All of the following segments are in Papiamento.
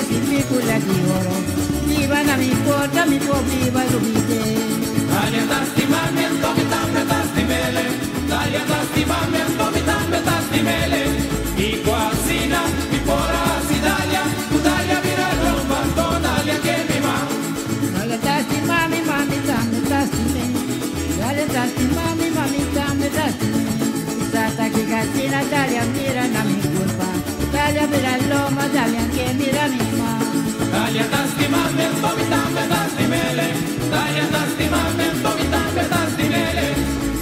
Espícula di oro Biba na mi porta, mi por biba lubid'é. Dalia ta stima mi anto mi tambe ta stim'ele Dalia ta stima mi anto mi tambe ta stim'ele Kiko asina mi por a hasi Dalia Ku Dalia bira lomba anto Dalia ke mi ma. Dalia ta stima mi ma mi tambe ta stim'é Dalia ta stima mi ma mi tambe ta stim'é Sa ta kiko asina Dalia mira na mi kurpa Dalia bira lomba Dalia ke mira mi ma. Dalia ta stima mi anto mi tambe ta stim'ele Dalia ta stima mi anto mi tambe ta stim'ele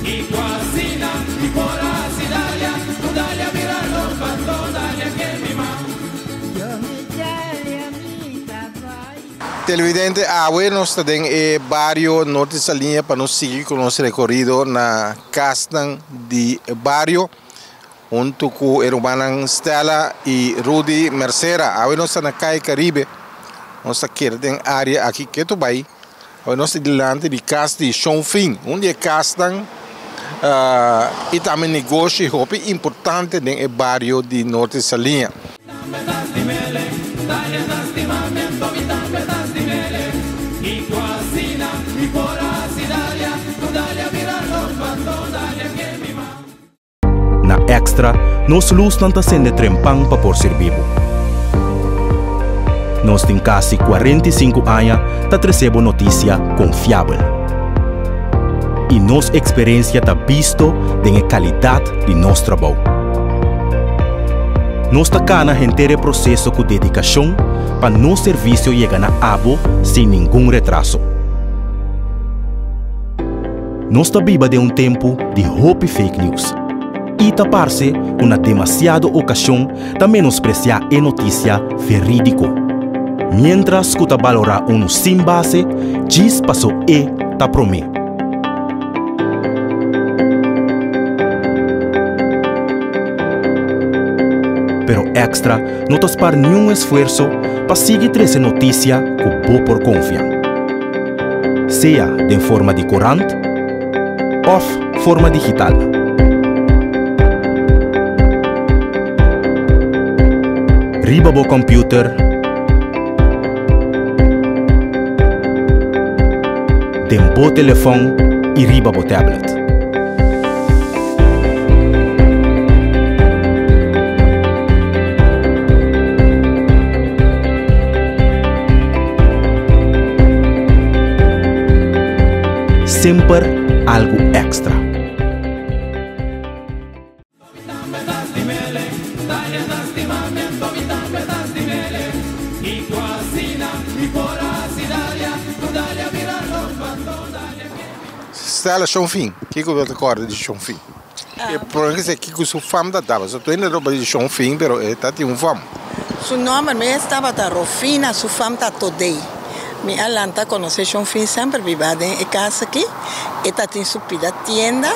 Kiko asina mi por a hasi Dalia Ku Dalia bira lomba anto Dalia ke mi ma. Yo mi Dalia mi ta bai. Televidente, awe nos ta den e bario Norte Saliña pa nos sigui ku nos rekorido na kasnan di bario huntu ku e rumannan Stella i Rudy Mercera. Awe nos ta na Kai Caribe, nos ta kere den área aki ketu bai. Awe nos ta dilanti di kas di Shon Fin, un di e kasnan i tambe negoshi hopi importante den e bario di Norte Saliña. Na Extra, nos lusnan ta sende trempan pa por sirbi bo. Nos tin kasi 45 aña ta trese bo notisia konfiabel. I nos eksperensia ta bisto den e kalidat di nos trabou. Nos ta kana henter e proseso ku dedikashon pa nos servisio yega na abo sin ningun retraso. Nos ta biba den un tempu di hopi fake news i ta parse ku na demasiado okashon ta menospresiá e notisia verídiko, miéntras ku ta balorá unu sin base djis paso e ta promé. Pero Extra no ta spar niun esfuerso pa sigui trese notisia ku bo por konfia. Sea den forma di korant òf forma digital. Riba bo kòmpiuter, den bo telefòn i riba bo tablet. Semper algu èkstra. Stella Shonfin, kiko bo ta kòrda di Shonfin? E por ke kiko su fam ta tabata? So tur hende ta di Shonfin pero e ta tin un fam. Su nòmber mes tabata Rofina, su fam ta Todey. Mi a lanta konosé Shonfin semper biba den e kas aki. E ta tin su pida tienda.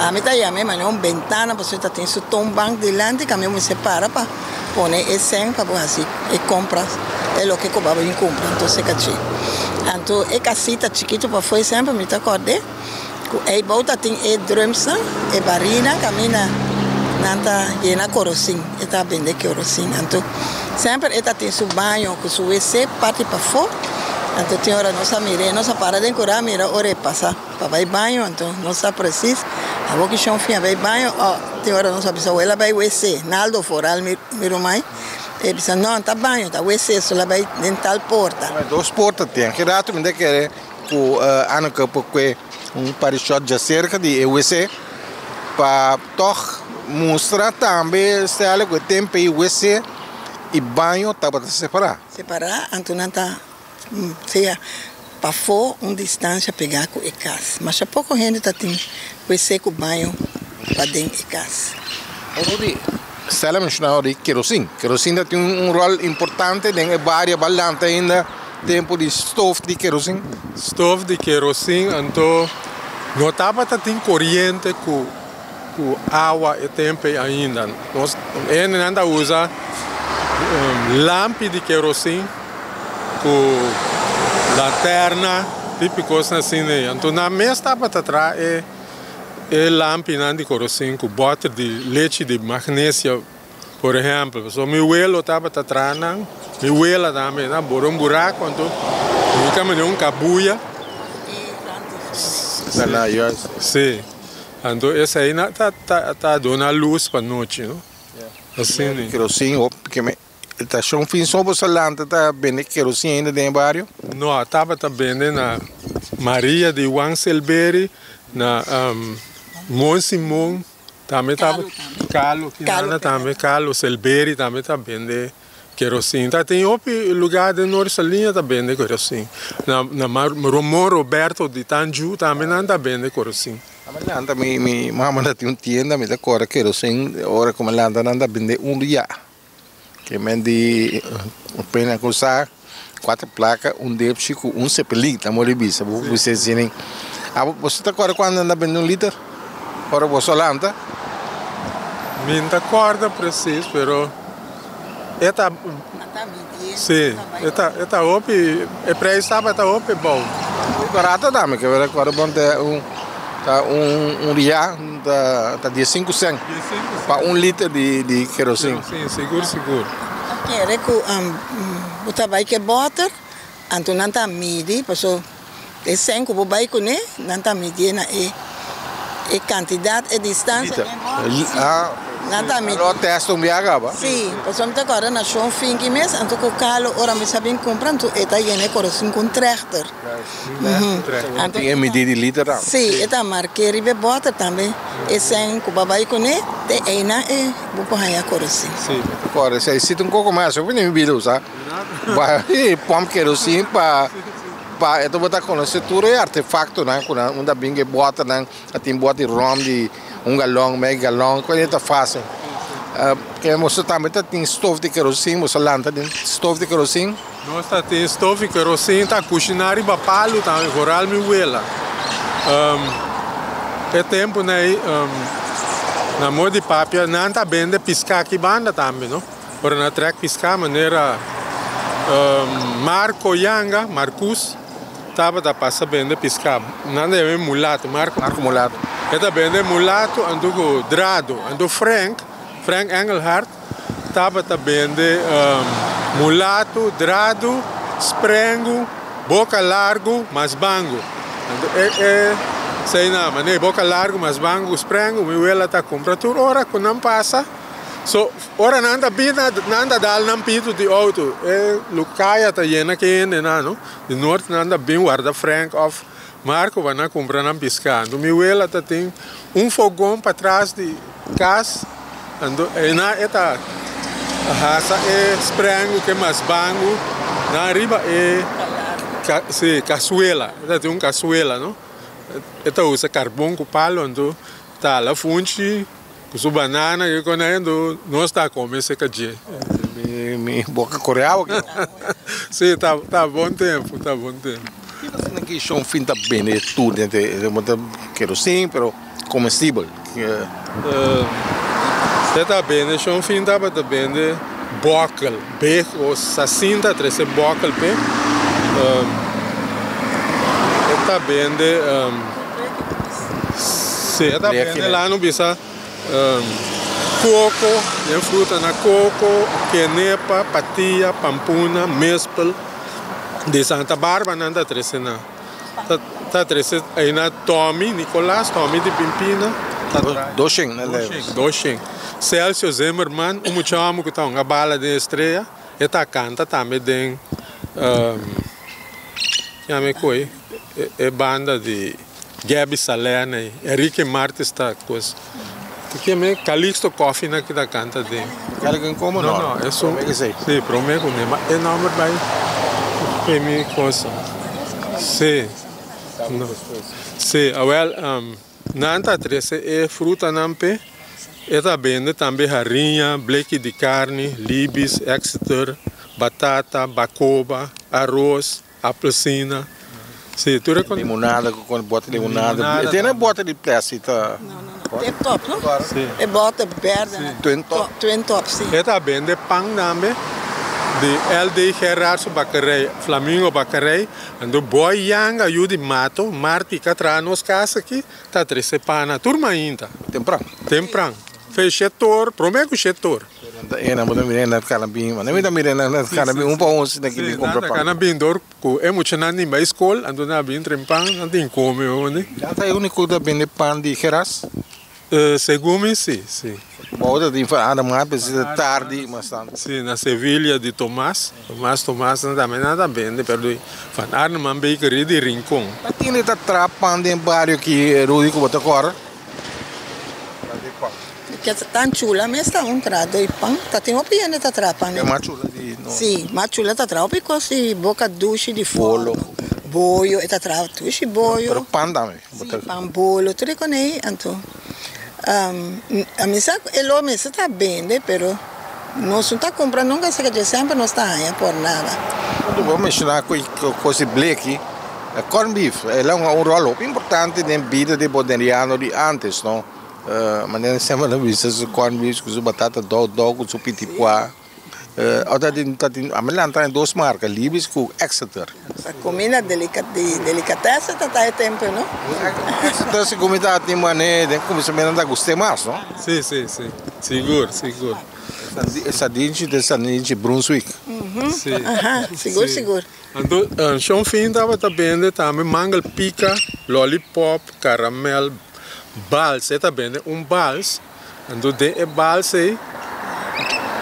Ami ta yam'é manera un bentana pasobra e ta tin su toonbank dilanti ku ami mester para pa pone e sèn pa bo hasi e kompras e loke ku bo a bin kumpra. Anto seka dje. Anto e kasita chikitu pafó semper mi ta kòrd'é ku ei bou ta tin e drùmsnan, e barinan kaminda nan ta yena korosin, e ta bende korosin. Anto semper e ta tin su baño ku su wc parti pafó. Anto tin ora nos a mir'é, nos a para den kura mira ora e pasa pa bai baño, anto nos sa presis awor ki shon fin a bai baño, oh tin ora nos a bisa wela bai wc, Naldo foral mi ruman. E bisa, No, ta baño, ta wc, so la bai den tal porta. Dos porta tin. Ki rato mi ta kere ku Anneke por kue un par di shot djaserka di e wc pa tòg mustra tambe Stella ku e tempu ei wc i baño tabata separá. Separá, anto nan ta sea pafó un distansha pegá ku e kas. Masha poko hende ta tin wc ku baño paden e kas. Rudy, Stella menshoná di kerosin. Kerosin ta tin un ròl importante den e bario a lanta ainda tempu di stof di kerosin. Stof di kerosin anto no tabata tin koriente ku ku awa e tempu ei ainda. Nos hendenan ta usa lampi di kerosin ku lanterna tipo kosnan asina ei. Anto nan mes tabata traha e. E lampinan di korosin ku bòter di lechi di magnesia. Por ehèmpel, pasobra mi welo tabata traha nan, mi wela tambe, nan a bora un buraku, anto mi ta manda un kabuya. Sí, anto esei nan ta ta duna lus pa nochi, no? Asina. Kerosin hopi ke me ta shon fin so bo sa lanta ta bende kerosin ainda den e bario? No, tabata bende na Maria di Juan Silberi, na Mon Simon. Tambe ta Kalo Kinana tambe Kalo Selberi tambe ta bende kerosin. Ta tin hopi lugar den Noord Saliña ta bende kerosin. Na na Ramon Roberto di Tanju tambe nan ta bende kerosin. Ami lanta mi mi mama ta tin un tienda mi ta kore kerosin ora ku mi lanta nan ta bende un dia. Ke men di pena ku sa kuater plaka un depshi ku un sepelin ta mori bisa bo bisa esini. Abo boso ta kòrda kuantu nan ta bende un liter ora boso a lanta? Mi no ta kòrda presis pero e ta si e ta e ta hopi e preis tabata hopi bou. Barato tambe ke bo ta kòrda bon te un Ta un ria ta diesinku sèn pa un liter di kerosin. Kerosin, sigur sigur. Ta kere ku bo ta bai ke bòter, anto nan ta midi, paso e sèn ku bo bai kuné, nan ta midié na e kantidat, e distansia den bòter. Nan ta midi. Lo test un bia kaba. Si, pasobra mi ta kòrda na Shon Finki mes, anto ku kalo ora mi sa bin kumpra, anto e ta yena e kerosin ku un trèkter. Anto e midi di liter tambe. Si, e ta marke riba e bòter tambe e sèn ku bo a bai kuné, te einan e bo por haña kerosin. Si, kòrda esei si ta un koko mas, hopi mi bida usa bai pòmp kerosin pa pa e ta konosé tur e artefaktonan ku nan unda bin ku e bòternan, a tin bòter di ròm di un galòn, mei galòn, ku e ta fásil. Ke boso tambe ta tin stof di kerosin, boso lanta den stof di kerosin? Nos ta tin stof i kerosin ta kushiná riba palu tambe, foral mi wela. E tempunan ei na modo di papia nan ta bende piská aki banda tambe no. Ora nan trèk piská manera Marco Yanga, Marcus, tabata pasa bende piská. Nan ta yama e mulato, Marco. Marco Mulato. E ta bende mulato anto ku drado. Anto Frank, Frank Engelhard. Tabata bende mulato, drado, sprengu, boka largu, mas bangu. Anto e e sei nan manera boka largu, mas bangu ku sprengu, mi wela ta kumpra tur ora ku nan pasa. So ora nan ta bin nan ta dal nan pitu di outo. E lukaya ta yena ku hende nan no. Di nort nan ta bin warda Frank òf Marco pa nan kumpra nan piská. Anto mi wela ta tin un fogon patras di kas. Anto einan e ta hasa e sprengu ke mas bangu nan riba e si kasuela. E ta tin un kasuela no. E ta usa karbon ku palo anto ta hala funchi ku su banana ke konai anto nos ta kome seka dje. Mi boka kore awa aki. Si ta ta bon tempu ta bon tempu. Kiko asina ki shon fin ta bende tur den te kerosin pero Comestibel. E ta bende shon fin tabata bende bokkel beg o sasin ta trese bokkel p'e e ta bende si e ta bende la no bisa koko den fruta na koko kenepa patia pampuna mespel di Santa Barbara nan ta trese nan. Ta trese aina Tommy Nicolas, Tommy di Pimpina. Doshen na Leeuws. Doshen. Celcio Zimmerman, un mucha homo ku ta hunga bala den Estrella, e ta kanta tambe den yami koe e banda di Gaby Salerna ei. Enrique Martes ta kos. Kieme Calixto Coffee na kita kanta den. Kere komo no? No, no, esun. Si, prome ku ne, ma e nomber bai pe mi kosa. Si. No. Si, awel, nan ta trese e frutanan p'e. E ta bende tambe hariña, bleki di karni, libis, Exeter, batata, bakoba, aros. Appelsina, si tur e kon. Limonada ku kon bote limonada. E tene bote di plastic ta. No no no twin top no. Si. E bote berde na. Twin top. Twin top si. E ta bende pan tambe di LD Gerard su bakkerij, Flamingo bakkerij. Anto Boy Yanga yu di Mato, Marti ka traha nos kas aki, ta trese pan na tur mainta. Tempran. Tempran. Fe shetor, prome ku shetor. E nan bo ta mira nan kana bin, mane mi ta mira nan kana bin un pa un asina ki bin kumpra pan. Nan ta kana bin dor ku e muchanan tin bai skol, anto nan a bin tren pan, nan tin kome hopi. Nan ta e uniko ku ta bende pan di geras? Segun mi si, si. Bo ta tin fa anda mas p'esei ta tardi mas tantu. Si, na Sevilla di Tomas, Tomas Tomas nan tambe nan ta bende pero di Van Arneman Bakery di Rincon. Ta kende ta traha pan den bario aki Rudy ku bo ta kòrda? Ke ta tan chula mes ta un traha doi pan. Ta tin hopi hende ta traha pan. E mas chula di no. Si, mas chula ta traha hopi kos di boka dushi di forno. Boyo, e ta traha dushi boyo. Pero pan tambe. Si, pan bolo tur e con ei anto a mi sa cu e lo mester ta bende pero nos no ta cumpra nunca esaki dje semper nos ta haña por nada. Cuando bo menciona cu e cos di bleki, corn beef el a hunga un rol hopi importante den bida di boneriano di antes no, manera semper nan bisa su corn beef cu su batata dou dou cu su pitipua. Ota tin ta tin a mi lanta en dos marca, Libis cu Exeter. Sa comida delica di delicatesse ta ta e tempo no. Exeter si cumi ta tin mane den cuminsamentu nan ta guste mas no. Si si si sigur sigur. E sardinchi ta e sardinchi Brunswick. Si. Aha sigur sigur. Anto Shon Fin tabata bende tambe mangel pica, lollipop, caramel, bals e ta bende un bals. Anto den e bals ei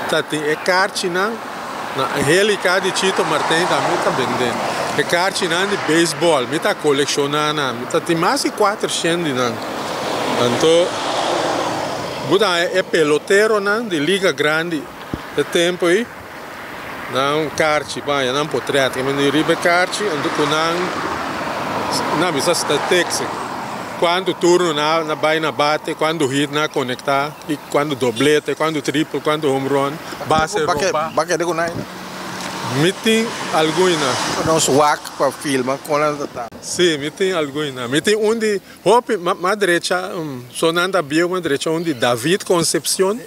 ta tin e karchinan na Angelica di Chito Martin tambe ta bende. E karchinan di beisbòl mi ta kolekshoná nan. Mi ta tin mas di kuatershen di nan. Anto bo ta haña e peloteronan di Liga Grandi e tempu ei nan karchi bo haña nan potrèt. Ke men di riba e karchi anto ku nan nan bisa statistics. Kuantu turno nan a bai na bate, kuantu hit nan a konektá, i kuantu doblete, kuantu triple, kuantu home run, base robá. Bo a keda ku nan ainda? Mi tin algun nan. Nos wak pa filma kon nan ta ta. Sí, mi tin algun nan. Mi tin un di hopi, mas drecha, so nan ta bieu, mas drecha un di David Concepcion,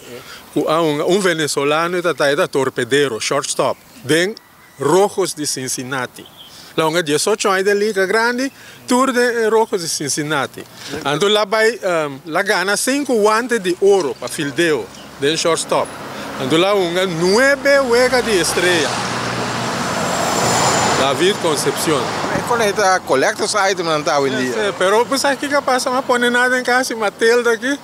ku a hunga, un venezolano e ta ta, e ta torpedero, shortstop, den Rojos di Cincinnati. La hunga diesocho aña den Liga Grandi, tur den e Rojos di Cincinnati. Anto la bai, la gana sinku wante di oro pa fildeo den shortstop. Anto la hunga nuebe wega di estrella. David Concepcion. E con e ta collectors item nan ta awendia. Sí, pero bo sa kiko a pasa? Mi a pone nan den kas di Matilda aki.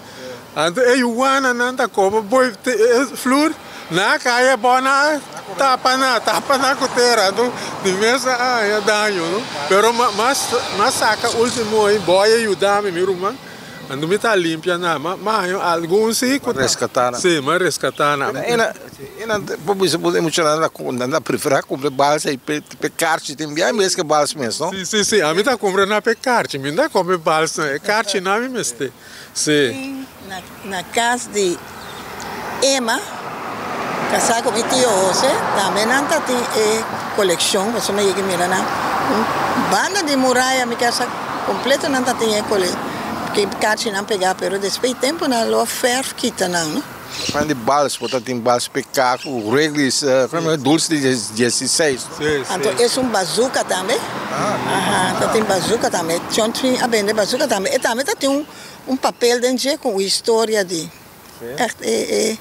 Anto e yuwananan ta koba boi e flur na kaya bo na tapa na tapa na ku tera anto di mes a haña daño no pero mas mas saka ultimo ei boy a yuda mi mi ruman anto mi ta limpia nan ma ma haña algun si ku ta Reskatá nan. si mi a reskatá nan. Ena ena bo bisa bo e muchanan nan ta preferá kumpra balsa i pe pe karchi tin bia en bes ke bals mes no. Si si si ami ta kumpra nan pe karchi mi no ta kumpra bals nan e karchi nan mi mester. Sí. Na cas di Emma, casá cu mi tio Jose, tambe nan ta tin e coleccion, pasobra mi yega mira nan un banda di muraya, mi casa completo nan ta tin e cole, ki kachinan pegá, pero despues di tempo nan lo a verf kita nan, no. Pan di bals, bo ta tin bals picá cu Wrigley's, dulce di diesisei. Anto es un bazooka tambe. Aha, ta tin bazooka tambe. Chon Chin a bende bazooka tambe. E tambe ta tin un papel den dje cu un historia di echt e e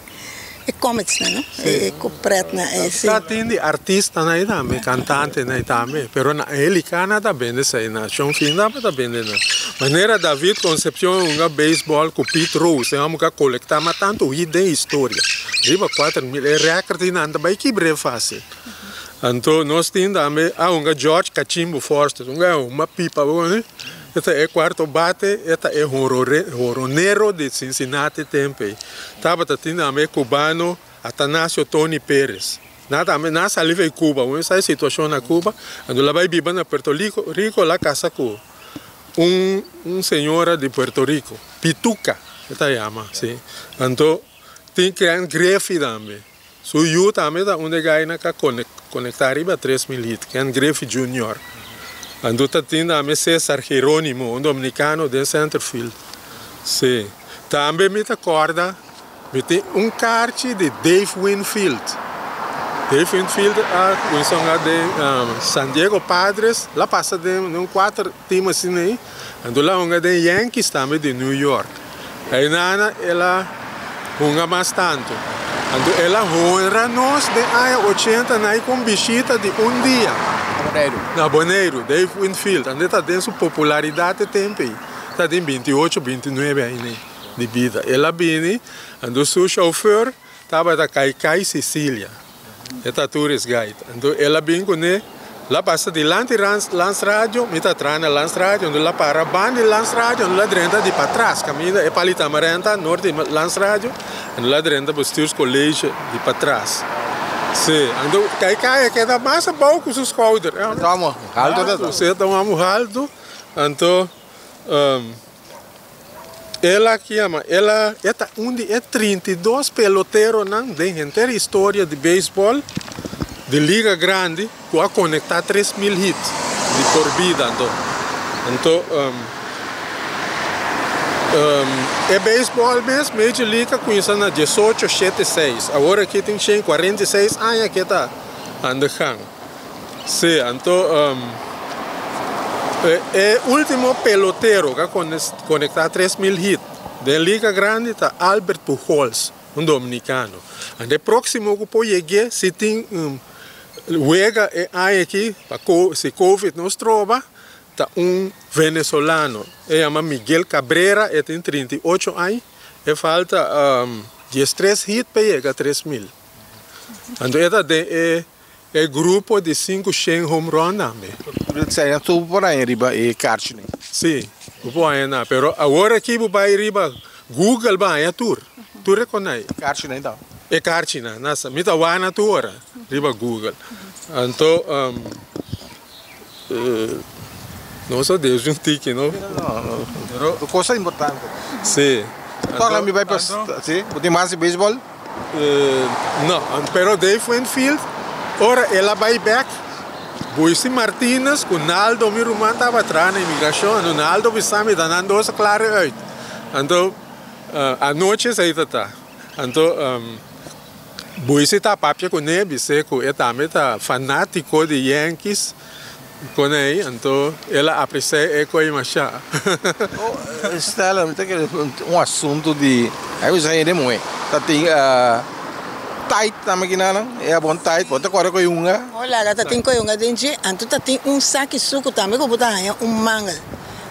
e comicsnan, no? E cu pretnan e si. Ta tin di artistanan ei tambe, cantantenan ei tambe, pero na Elicana ta bende esei na Chon Fin tambe ta bende nan. Manera David Concepcion a hunga baseball cu Pete Rose, e homber cu a colecta mas tanto hit den historia, riba 4000, e record ei nan ta bay kibr'e facil. Anto nos tin tambe a hunga George Cachimbo Forster, un gay huma pipa bo konosi, e ta e cuarto bate, e ta e horonero di Cincinnati tempo ey. Tabata tin tambe e cubano Atanasio Tony Perez. Na tambe na sali fey Cuba, bo sa e situacion na Cuba, anto la bay biba na Puerto Rico, la casa cu un un señora di Puerto Rico, Pituca e ta yama, si. Anto tin Ken Griffey tambe. Su yu tambe ta un de gainan ka konektá riba 3000 hit, Ken Griffey Junior. Anto ta tin tambe Cesar Geronimo, un dominikano den centerfield. Sí. Tambe mi ta kòrda mi tin un karchi di Dave Winfield. Dave Winfield a kuminsá hunga den San Diego Padres, el a pasa den un kuater team asina ei. Anto el a hunga den Yankees tambe di New York. Einan el a hunga mas tantu. Anto el a honra nos den aña 80 na ku bishita di un dia. Na Boneiru. Na Boneiru, Dave Winfield. Anto ta den su popularidat e tempu ei. Ta den 28, 29 aña di bida. El a bini, anto su chauffeur tabata Kai Kai Cecilia. E ta tourist guide. Anto el a bin kuné, el a pasa dilanti Lans Radio, mi ta traha na Lans Radio, anto el a para ban di Lans Radio, anto el a drenta di patras, kaminda e pali Tamarenta, nort di Lans Radio, anto el a drenta Bestuurscollege di patras. Sí, anto Kai Kai a keda mas abou ku su skouder. Ta un haltu ta. Sí, ta un amo haltu, anto El a kiama, el a, e ta un di e 32 peloteronan den henter historia di beisbòl di Liga Grandi ku a konektá 3000 hit di por bida. Anto, anto e beisbòl mes, Major League a kuminsá na 1876. Awor aki tin 146 aña ku e ta aan de gang. Sí, anto e último pelotero ku a konektá 3000 hit den Liga Grandi ta Albert Pujols, un dominikano. Anto e próksimo ku por yeg'é si tin wega e aña aki, pa si covid no stroba, ta un venezolano. E yama Miguel Cabrera, e tin 38 aña, e falta 13 hit pa yega 3000. Anto e ta den e E grupo di 500 home run tambe. Esei tur por haña riba e karchinan. Sí, bo por haña nan. Pero awor aki bo bai riba Google bo haña tur. Tur e konai. E karchinan ta. E karchinan. Nasa. Mi ta wak nan tur ora riba Google. Anto nos a deus un tiki no. No, no. Cosa importante. Sí. Anto mi bai pa, sí, bo tin mas di beisbol? No, pero Dave Winfield, ora el a bai bek, Buisi Martinez ku Naldo mi ruman tabata traha na imigrashon, anto Naldo bisa mi ta nan dos a klare uit. Anto anochi esei ta ta. Anto Buisi ta papia kuné, bis'é ku e tambe ta fanátiko di Yankees. Con ei, anto el a apreciá e coi mashá. Stella, mi ta kere un asuntu di, ai bisa hende muhé ta tin tight na makinanan, e abon tight, bo ta kore coi hunga? Bo laga ta tin coi hunga den dje, anto ta tin un saki suku tambe ku bo ta haña un mangel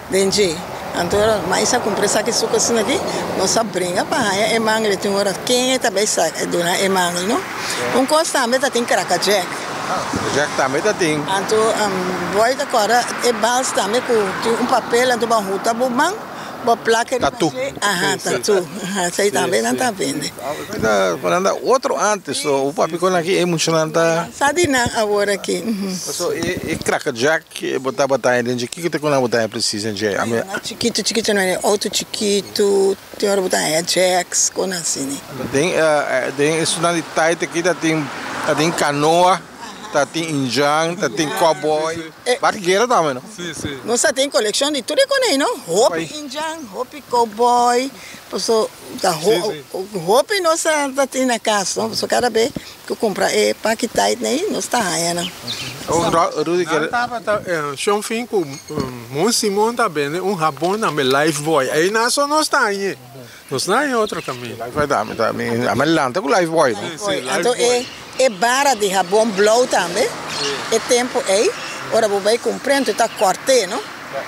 den dje. Anto ora mais a kumpra e saki suku asina aki, nos a bringa pa haña e mangel, e tin ora ken e ta bai saka duna e mangel no. Un kos tambe ta tin krakajack. Krakajack tambe ta tin. Anto boy ta kòrda e bals tambe ku tin un papel anto bo a huta bo man. Bo plaka riba Tatu. dje, aha, tatu, aha, esei tambe nan ta bende. Nan ta otro antes, so un papi con aki e muchanan ta. Sa di nan awor aki. So e cracker jack bo tabata haña den dje, kiko ta ku nan bo ta haña precies den dje? Ami. Chikitu chikitu nan e auto chikitu, tin ora bo ta haña jacks, kon asina. Den den esunnan di tijd aki ta tin ta tin kanoa. Ta tin injan, ta tin cowboy. Bati guera tambe no? Si, si. Nos ta tin coleccion di tur e coney no. Hopi injan, hopi cowboy, paso ta hopi nos ta tin na cas no. Paso cada be cu cumpra e paki tijd ney nos ta haya nan. Rudy Nan tabata shon fin cu Mon Simon ta bende un habon tambe Lifebuoy. Eynan so nos ta hañ'e. Nos no haña otro caminda. Lifebuoy tambe ta mi lanta cu Lifebuoy no. Si, si, Lifebuoy. Anto e bara di habon blou tambe e tempo ei ora bo bai cumpra anto e ta corte no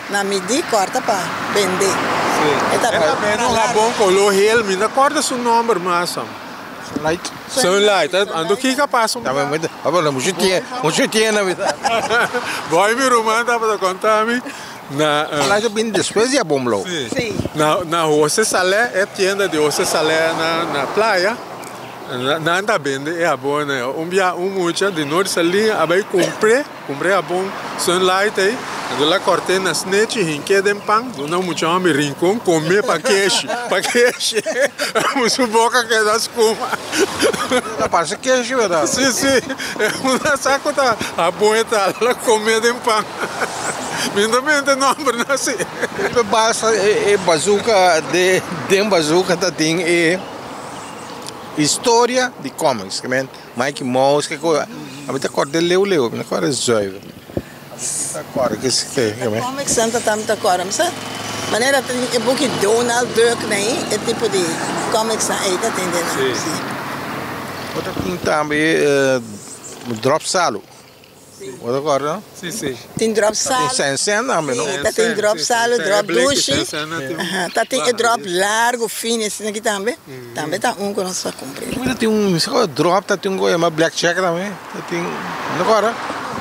na midi corta pa bende. Si. E ta bende un habon color hel mi no corda su nomber mas. Sunlight. Sunlight anto kiko a pasa un bia. Mucho mucho tienda mi ta. Boy mi ruman tabata conta mi. Na Sunlight a bini despues di habon blou. Si. Na Jose Saleh e tienda di Jose Saleh na playa. Nan ta bende e habon ei. Un bia un mucha di Noord Saliña a bai kumpr'é, kumpr'é habon Sunlight ei, anto el a kòrt'é na snechi, hink'é den pan, duna un mucha hòmber Rincon kom'é pa keshi, pa keshi. Su boka keda skuma. Ta parse keshi, bèrdat? Si, si. E una sa ku ta habon e tal, el a kom'é den pan. Mi no ta mende nòmber nan si. E basa e bazooka, den bazooka ta tin e. Historia di comics, ke men Mickey Mouse, ke ko, ami ta kòrda leu leu, mi no kòrda zuiver. Ami ta kòrda ke ke ke men. Comics nan ta mi ta kòrda, mi sa manera tin e buki Donald Duck na ei, e tipo di comics nan ei ta tin den nan, si. Bo ta tin tambe drop salu. Bo ta kòrda? Si, si. Tin drop salu. Tin sen sen tambe, no? Si, ta tin drop salu, drop dushi. Ta tin e drop largu, fini asina aki tambe. Tambe ta un ku nos ta kumpra. Ta tin un drop, ta tin un ku yama black check tambe. Ta tin, bo ta kòrda?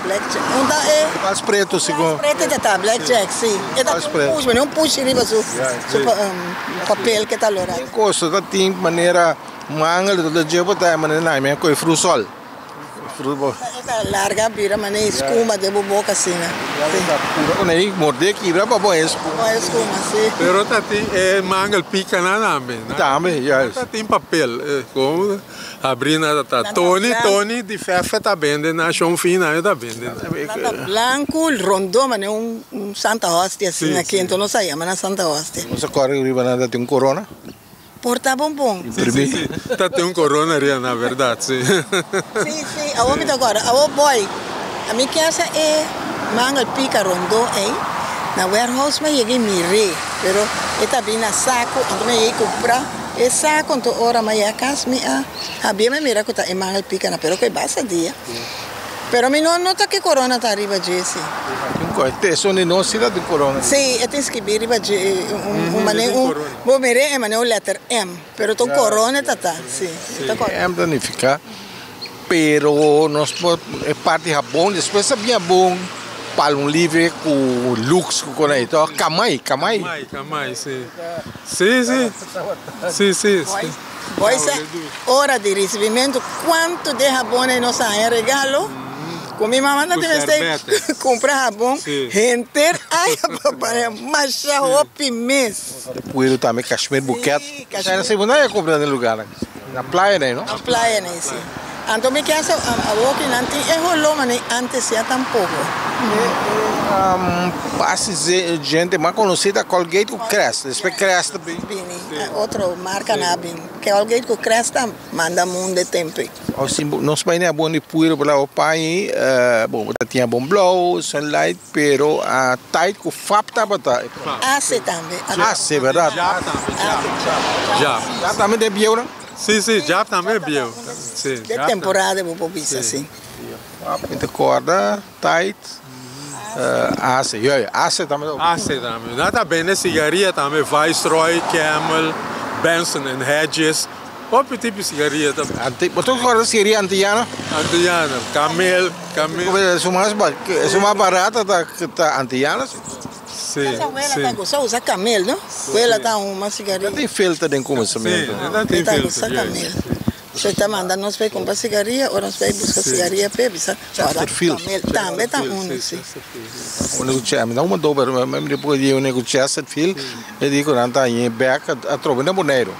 Black jack. Un ta e. Vals preto sigur. Vals preto ta ta black jack, si. E ta tin un push, un push riba su su papel ke ta lora. Tin kosa ta tin manera mangel ta dje bo ta manera nan mi a kohe frusol. E ta larga bira manera skuma den bo boka asina. Pura ku nei morde kibra pa bo e skuma. Pa e skuma, si. Pero ta tin e mangel pika nan tambe. Tambe, juist. Ta tin papel. Komo Abrina ta ta. Tony, Tony di Fefe ta bende na Shon Fina e ta bende. Nan ta blanco rondó manera un Santa Hostia asina aki, enton nos a yama nan Santa Hostia. Nos a kòrda riba nan ta tin un korona. Por ta bon bon. Si, si, si. Ta tin un korona riba nan, bèrdat, si. Si, si, awor mi ta kòrda. Awor boy, ami kier sa e mangel pika rondó ei, na warehouse mi a yega i mir'é, pero e ta bin na saku, anto mi a yega i kumpra. E sa konto ora ma ya kas mi a habia mi mira ku ta e mangel pika na pero ku e basta dia pero mi no nota ke korona ta riba dje si. Te son di nos si ta tin korona. Si e tin skibi riba dje un mane un bo mira e mane un letter M pero ta un korona e ta ta si. M ta nifica Pero nos por e parti habon despues ta bien habon Palmolive cu Lux cu con ey to Kamay Kamay. Kamay Kamay si si si si si si. Boy sa ora di ricibimentu cuanto de habon ey nos a haña regalo cu mi mama ta mester cumpra habon henter aña pa paña masha hopi mes. Puedo tambe Kashmir Bouquet. Esei na segunda a cumpra den lugar. Na playa nei, no? Na playa nei, si. Anto mi kier sa awor ki nan tin e holó manera antes ya tampoco. E base djente mas conoci ta Colgate cu Crest. Despues Crest ta bin. Bini, otro marcanan a bin. Colgate cu Crest ta manda mundo e tempo ei. O si nos bai na bon di puiro por laba paña, bon bo ta tin bon blou, sunlight, pero a Tide cu Fab tabata. Ace tambe. Ace, berdad. Jap tambe, jap. Jap. Jap tambe den bieu no? Si, si, jap tambe bieu. Si, De temporada bo por bisa si. Fab mi ta corda, Tide, Ace, yo, Ace tambe. Ace tambe. Nan ta bende sigaria tambe, Viceroy, Camel, Benson and Hedges. Hopi tipo sigaria ta. Anti, bo ta corda sigaria antillano? Antillano, Camel, Camel. Su mas, su mas barata ta, ta antillano. Si, Esa abuela si. ta gusta usa Camel, no? Abuela ta huma sigaria. No tin filter den cuminsamentu. Si, no tin Ta filter, gusta yes. Camel. So e ta manda nos pa e cumpra sigaria, ora nos pa e busca sigaria p'e bisa ora Chesterfield. Camel tambe ta uno, si. Unu cu Chester, mi ta huma dober, mi mi por di unu cu Chesterfield, e di cu nan ta haña e bek atrobe na Boneiru.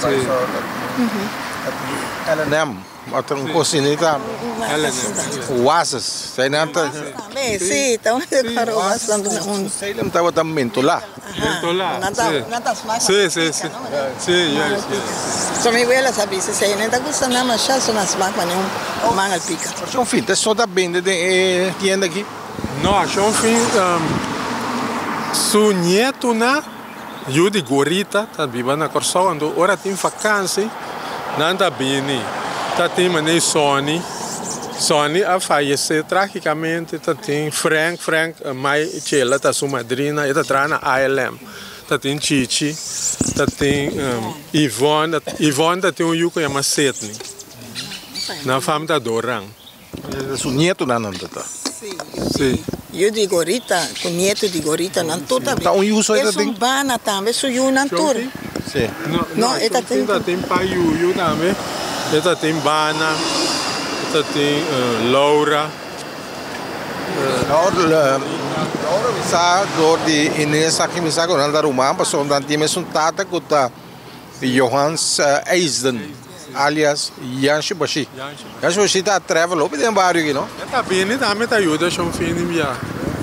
Si. L&M. Otro un cocinita. Oasis. Zij nan ta. Sí, ta un un. Salem tabata mentolá. Mentolá. Sí. Sí, sí, sí. Sí, yes, yes. So mi wela sa bisa si nan ta gusta nan masha so nan smak mane un mangel pika. Shon Fin, ta so ta bende den e tienda aki? No, Shon Fin su nietonan. Yu di Gorita ta biba na Kòrsou, anto ora tin fakansi nan ta bini. Ta tin manera Sonny, Sonny a fayesé trágikamente, ta tin Frank, Frank mai Chela ta su madrina, e ta traha na ALM. Ta tin Chichi, ta tin Yvonne, Yvonne ta tin un yu ku yama Sidney. Nan fam ta Doran. Su nietonan nan ta ta. Sí. Yu di Gorita ku nieto di Gorita nan tur ta bin. Ta un yu so e ta tin? Esun bana tambe su yunan tur. Sí. No, e ta tin. Ta tin pa yuyu tambe. E ta tin bana, e ta tin Laura. Laura mi sa dor di Inés aki mi sa ku nan ta ruman pasobra nan tin mesun tata ku ta Johans Eisden alias Janshi Bashi. Janshi Bashi ta travel hopi den bario aki no? E ta bini tambe ta yuda shon fin di bia.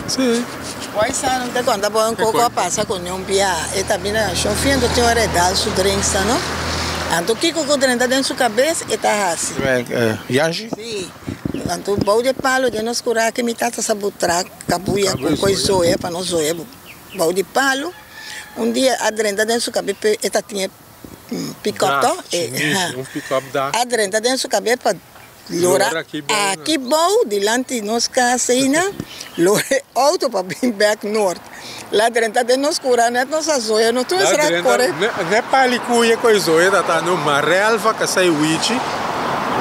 Si. Boy sa no ta konta bo un koko a pasa ku niun bia. E ta bini na shon fin anto tin ora e dal su drinks ta no. Anto kiko ku drenta den su kabes e ta hasi. Janshi? Si. Anto bou di e palo den nos kura aki mi tata sa butra kabuya ku koi zoya pa no zoya bou di palo. Un dia a drenta den su kabes pe e ta tin e. pick-up to? Un pick-up da. A drenta den su kabes pa lora aki bou dilanti nos kas eina, lora e outo pa bin bek nort. La drenta den nos kura net nos a zoya, nos tur esra kore. Ne pali kuye ku e zoya ta ta no Marelva kasai Wichi,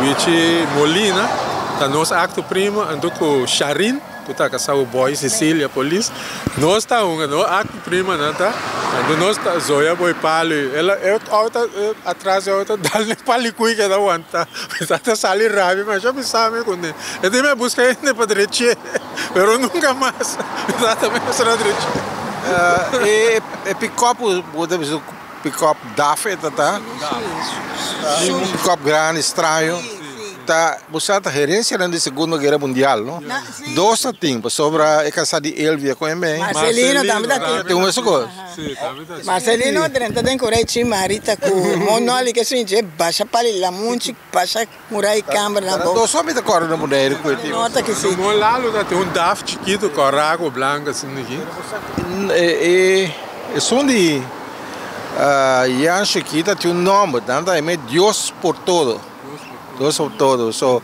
Wichi Molina, ta nos akto primo anto ku Sharin. Ku ta kasá ku Boy Cecilia polis. Nos ta hunga no akto prima nan ta. Anto nos ta zoya boy palu i el e outo atras e outo dal ne palikui keda wanta. Mi ta ta sali rabia masha bisa mi kuné. E tin mi a buska hende pa drechié pero nunka mas mi tata mester a drechié. E pikòp bo ta bisa pikòp daf e ta ta? Un pikòp grandi straño. Ta bo sa ta herencianan di Segundo Guera Mundial no? Dos ta tin pasobra e casa di Elvia con e mei. Marcelino tambe ta tin. Tin un esun cos. Marcelino drenta den Corei Chin Marita cu Monoli ke sun dje basha pali lamunchi basha murai camber na bo. Dos hopi ta core na Boneiru cu e tipo. Nota ki si. Mon Lalo ta tin un daf chikito cora cu blanco asin aki. E esun di Jan Chiquita tin un nomber nan ta yama Dios por todo. Dios por todo. So,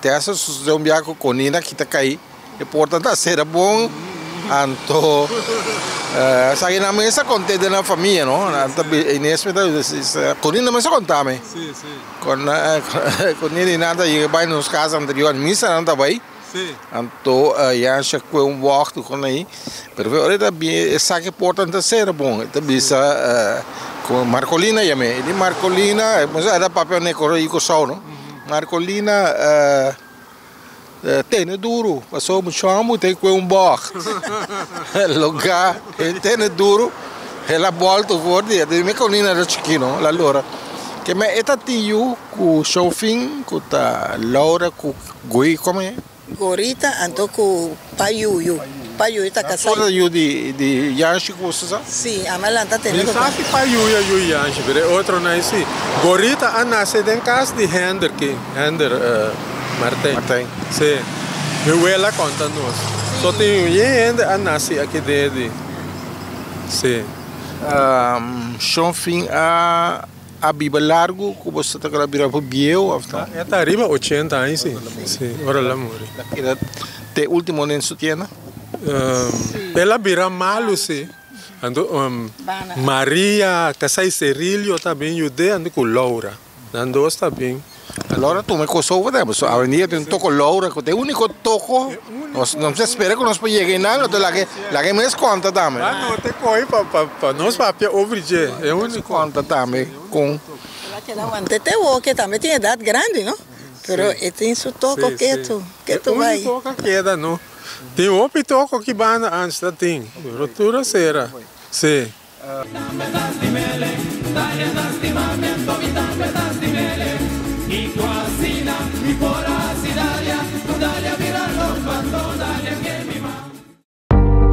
te hace sucede un biaha cu Conina kita cay, e porta ta cera bon, anto esaki nan mes a conte den nan famia, no? Nan ta Inés me ta bisa, Conina mes a conta mi. Conina y nan ta yega bay nos casa anterior, misa nan ta bay. Anto Yansha kue un wòktu kon ei, pero ora e ta bin e sa ku e porta no ta sera bon, e ta bisa ku Marcolina yam'é, e di Marcolina, e ta papia ne kos di Kòrsou no, Marcolina tene duru pasobra muchu hòmber ta kue un bògt, loga e tene duru el a bòltu for di e di Marcolina ta chikí no, el a lora ke me e ta tin yu ku Shofin ku ta Laura ku. Gui come? Gorita anto cu Payuyu. Payuyu ta casa. Tur ta yu di di Yanshi cu boso sa? Si, ama lanta tene Mi sa si Payuyu a yu Yanshi, pero e otronan ei si. Gorita a nace den cas di Hender ki, Hender Martijn. Martijn. Si. Mi wela conta nos. So tin un yen hende a naci aki den di. Si. Shon fin a. A biba largu ku bo sa ta keda bira por bieu of no? E ta riba ochenta aña si, si, ora el a muri. El a keda te ultimo den su tienda? El a bira malu si. Anto Maria kasai Cerilio ta bin yud'é anto ku Laura. Nan dos ta bin. Laura tuma e kos over tambe pasobra awendia tin un toko Laura ku ta e uniko toko. Nos no ta spera ku nos por yega einan, nos ta laga laga e mes konta tambe. Ah no te kohe pa pa pa nos papia over dje, e uniko. Konta tambe kon. El a keda wanta te woke tambe tin edat grandi no, pero e tin su toko ketu, ketu bai. E uniko ku keda no. Tin hopi toko ki banda antes ta tin, pero tur a sera, si.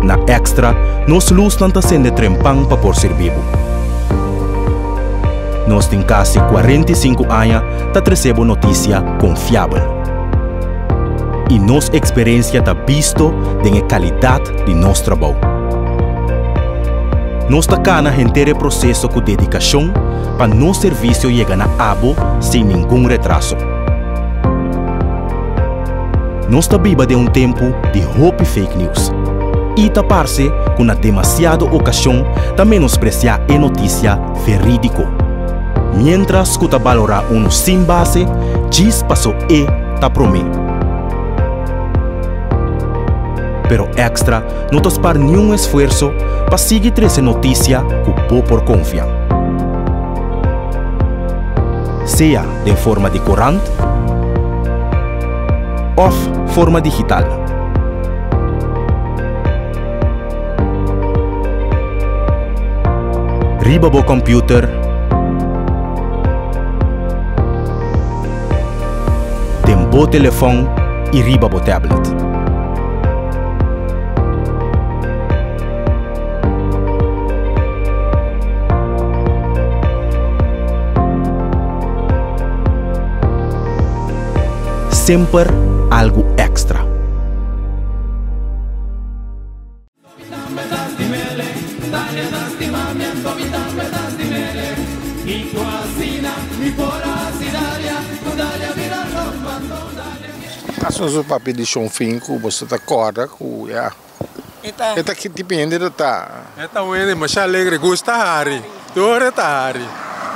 Na Extra, nos lusnan ta sende trempan pa por sirbi bo. Nos tin kasi 45 aña ta trese bo notisia konfiabel. I nos eksperensia ta bisto den e kalidat di nos trabou. Nos ta kana henter e proseso ku dedikashon pa nos servisio yega na abo sin ningun retraso. Nos ta biba den un tempu di hopi fake news i ta parse ku na demasiado okashon ta menospresiá e notisia verídiko, miéntras ku ta balorá unu sin base djis paso e ta promé. Pero Extra no ta spar niun esfuerso pa sigui trese notisia ku bo por konfia. Sea den forma di korant òf forma digital. Riba bo kòmpiuter, den bo telefòn i riba bo tablet. Semper algu èkstra. Laatst nos papia di Shon Fin ku boso ta kòrda ku ya. E ta ki tipo hende ta ta? E ta un hende masha alegre, gusta hari, tur ora e ta hari.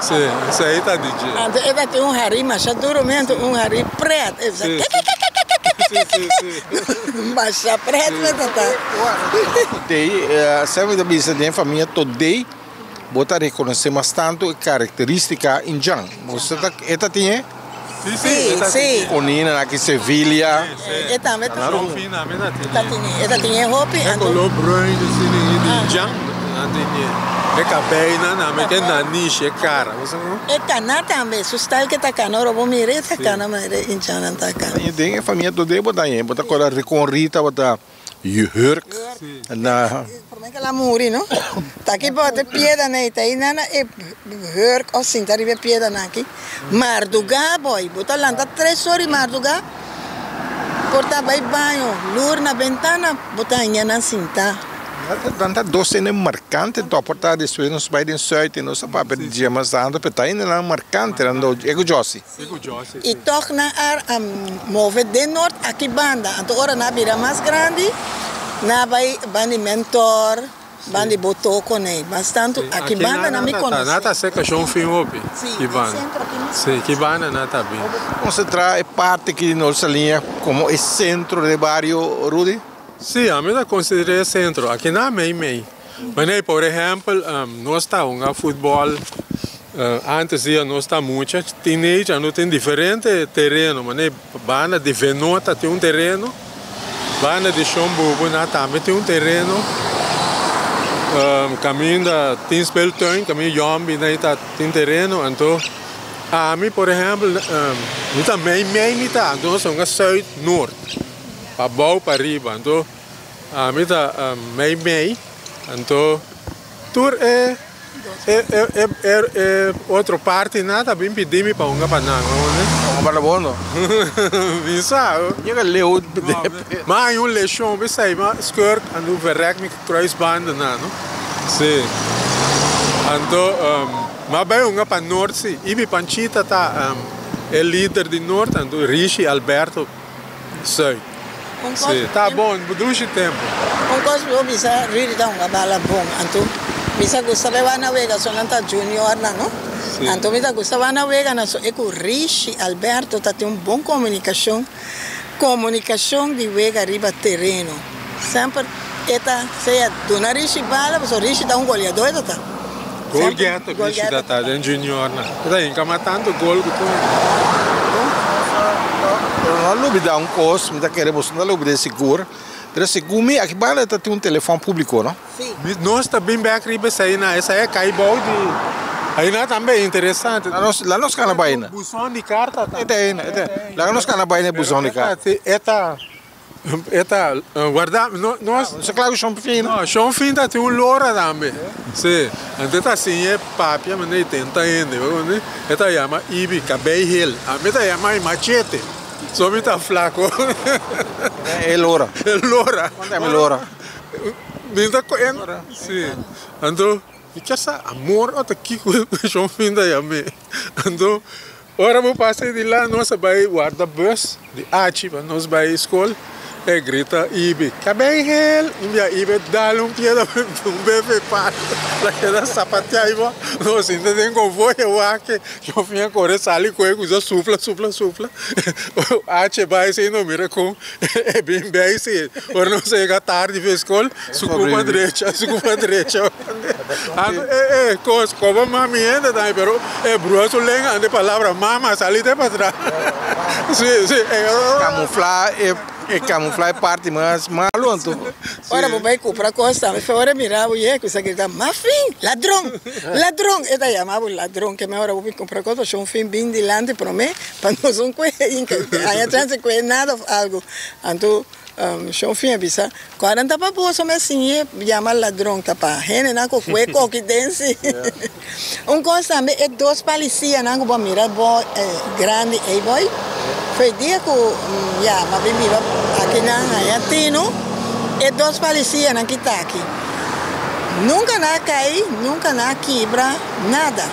Si, esei ta di dje. Anto e ta tin un hari masha duro mi anto un hari pret. E bisa kekekekekekekeke. Masha pret mi ta ta. Todei, semper mi ta bisa den famia todei bo ta rekonosé mas tantu e karakterístika indjan. Boso ta, e ta tin e? Sí, sí, e ta tin. Konina na ki Sevilia. E tambe ta tin. E ta tin e ta tin e hopi. E koló bruin asina di indjan nan tin e. E kabeinan tambe ke nanishi e kara. Bo sa no? E kana tambe, su style ke ta kana ora bo mira e ta kana manera e indjannan ta kana. Den e famia todé bo ta haña, bo ta kòrda Rikon Rita tabata Jurk na. Prome ke la muri no. Ta aki bou e piedanan ei ta einan na e hurk of sinta riba e piedanan aki. Marduga boy, bo ta lanta tres ora di marduga por ta bai baño, lur na bentana bo ta haña nan sinta. Nan ta dos hende markante to por ta despues nos bai den Zuid i nos a papia di dje mas tantu pero ta hendenan markante nan do e ku Jossy. I tòg nan a move den nort aki banda. Anto ora nan a bira mas grandi, nan a bai banda di Mentor, banda di Botoko nei. Mas tantu aki banda nan mi konosé. Nan ta seka shon fin hopi ki banda. Si, ki banda nan ta bin. Konsentrá e parti aki di Noord Saliña komo e sentro di e bario, Rudy? Si, ami ta konsider'é e sentro. Aki nan mei mei. Manera por ehèmpel nos ta hunga futbòl antes dia nos ta mucha teenager nos tin diferente tereno manera banda di Venota tin un tereno banda di Shon Bubu nan tambe tin un tereno kaminda tin speeltuin kaminda yòmbi nan ta tin tereno anto ami por ehèmpel mi ta mei mei mi ta anto nos ta hunga sùit nort pabou pariba anto. Ami ta mei mei, anto tur e e otro partinan ta bin pidi mi pa hunga pa nan. Hunga pa bo no? Mi sa. Yega leu. Ma hay un leshon p'esei, mi a skirt anto verrek mi kruisbanden nan no. Si. Anto mi a bai hunga pa Noord si. I mi Panchita ta e lider di Noord anto Rishi Alberto. Zuid. Si, ta bon, dushi tempu. Un kos mi por bisa, Rudy ta hunga bala bon. Anto mi sa gusta bai wak na wega, so nan ta juniornan, no? Anto mi ta gusta wak na wega nan, so e ku Rishi Alberto ta tin un bon komunikashon, komunikashon di wega riba tereno. Semper e ta sea duna Rishi bala, pasobra Rishi ta un goleador e ta ta. Goal getter Rishi ta ta den juniornan. E ta hinka mas tantu gol ku tur. Pero no a lubida un kos, mi ta kere boso no ta lubida sigur, pero segun mi aki banda ta tin un telefòn públiko, no? Nos ta bin bek riba esei nan, esei a kai bou di aina tambe interesante. Laga nos kana bai na. Buzon di karta tambe. E ta aina, e ta. Laga nos kana bai na e buzon di karta. E ta. E ta warda nos. Nos a kla ku Shon Fin. No, Shon Fin ta tin un lora tambe. Si, anto e ta siña e papia manera e tenta hende. E ta yama Ibi Kabei Hel. Ami ta yama e Machete. So mi ta flako. E lora. E lora. Kon ta yama e lora? Mi ta Si, anto mi kier sa amor o ta kiko Shon Fin ta yam'é. Anto Ora bo pasa di la nos a bai warda bus di achi pa nos bai skol e grita Ibi kabei hel un bia Ibi dal un piedra un befe palo la keda sapatea i bo nos sinta den konvoi e wak yo fin a kore sali koe kusa supla supla supla achi bai si no mira kon e bin bei si ora nos a yega tardi fe skol su kupa drecha su kupa drecha. Anto e e kos koba mami hende tambe pero e brua su lenga ante palabra mama sali te patras. Si si e Kamufla e e kamufla e parti mas malu anto. Ora bo bai kumpra kos tambe fe ora mira bo yega kusa grita mafin ladron ladron e ta yama bo ladron ke me ora bo bin kumpra kos pasobra un fin bin dilanti prome pa nos un kue haña chance kue nada of algo anto Shon Fin a bisa, Cuarenta pa boso me siñ'e yama ladron ta pa hendenan cu cue coki den si. Un cos tambe e dos palicianan cu bo a mira bo grandi ey boy, foi dia cu ya m'a bin biba akinan haña tino, e dos palicianan ki ta aki nunca nan a cay, nunca nan a kibra, nada.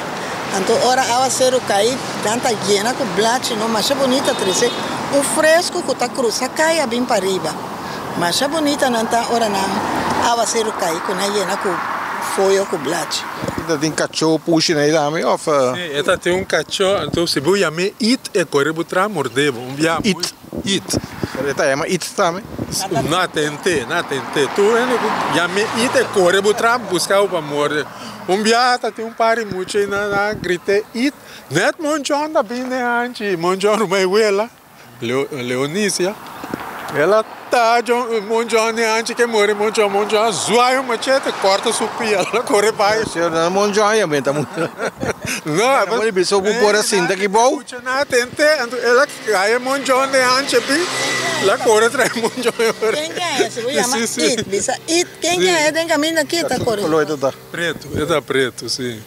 Anto ora awaceru cay nan ta yena cu blachi no masha bunita trece. Un fresku ku ta krusa kaya bin pariba. Masha bunita nan ta ora nan awaseru kai ku nan yena ku foyo ku blachi. E ta tin kachó pushi na ei tambe òf? Sí, e ta tin un kachó, anto si bo yam'é It e kore bo tra mordé bo. Un bia muy It. It. Pero e ta yama It tambe? Na tent'é, na tent'é. Tur hende ku yam'é It e kore bo tra buska bo pa morde. Un bia ta tin un par di mucha ei nan a grit'é It. Net Monchon ta bin den hanchi, Monchon ruma e wela. Leonisia, el a ta Monchon den hanchi ke muri Monchon, Monchon a zwaai un machete korta su pia, el a kore bai. Señor, na Monchon ya menta mucho. No, Bo di bisa bo por a sinta aki bou. Mucha na atente, anto el a haya Monchon den hanchi api, el a kore trae Monchon e ora. Ken ke a hasi? Bo yama It, bisa It, ken ke a hasi den kaminda aki ta kore. Kolo e ta ta? Preto, e ta preto, si.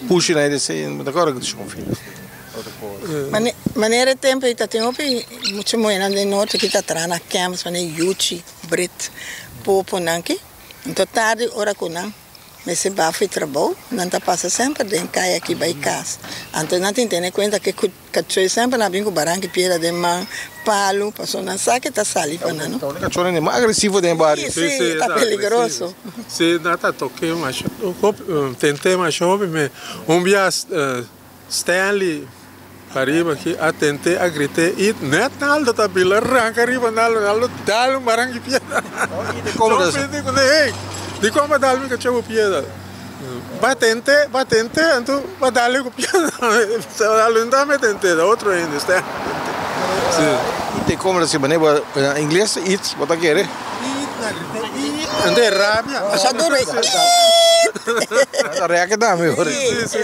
Pushi na e di si, mi ta kore ku shon fini. Manera e tempo ei ta tin hopi mucha muhernan den norte ki ta traha na camps manera Yuchi, Brit, Popo nan ki. Anto tardi ora ku nan mester ba for trabou nan ta pasa semper den kaya aki bai kas. Anto nan tin tene kuenta ke ku kachoi semper nan bin ku baranki piedra den man, palu, pasobra nan sa ke ta sali pa nan no. Kachónan e mas agresivo den e bario. Si, si, ta peligroso. Si, nan ta toke masha, tente masha hopi me. Un bias Stanley pariba aki a tent'é a grit'é i nèt Naldo ta bila ranka riba Naldo, Naldo dal un baran di piedra. Son Piti ku hey, dikon bo dal mi kachó ku piedra? Ba tent'é, ba tent'é, anto ba dal e ku piedra. Naldo no ta me tent'é, ta otro hende, Stanley tent'é. Si. I te komo ta si manera bo na ingles it bo ta kere? It, na grit'é it, anto e rabia. Masha duro e it. Ta rèk tambe ora. Si, si.